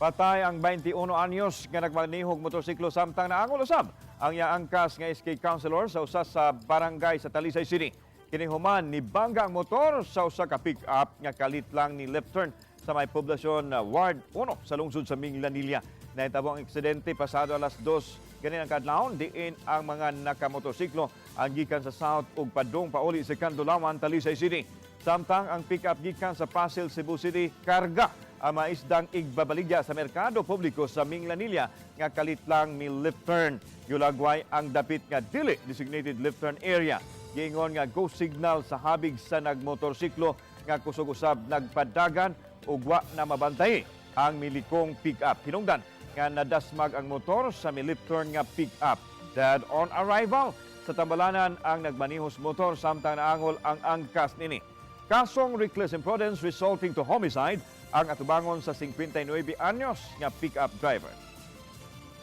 Patay ang 21 anyos nga nagmanihog motorsiklo samtang naangol usab ang yaangkas nga SK councilor sa usa sa barangay sa Talisay City. Kini human nibangga ang motor sa usa ka pick-up nga kalit lang ni left turn sa may poblasyon na Ward 1 sa lungsod sa Minglanilla. Nahitabo ang aksidente pasado alas 2 ganin ang kadlawon diin ang mga nakamotorsiklo ang gikan sa south ug padung pauli sa Kandulawan, Talisay City. Samtang ang pick-up gikan sa Pasil, Cebu City, karga ang maisdang igbabaligya sa merkado publiko sa Minglanilla nga kalit lang ni left turn. Yulagway ang dapit nga dili designated left turn area. Giingon nga go signal sa habig sa nagmotorsiklo nga kusog usab nagpadagan ug wa na mabantay ang milikong pick-up. Hinungdan nga nadasmag ang motor sa mi left turn nga pick-up. Dead on arrival sa tambalanan ang nagmanihos motor samtang naangol ang angkas nini. Kasong reckless imprudence resulting to homicide ang atubangon sa 59 anyos nga pick-up driver.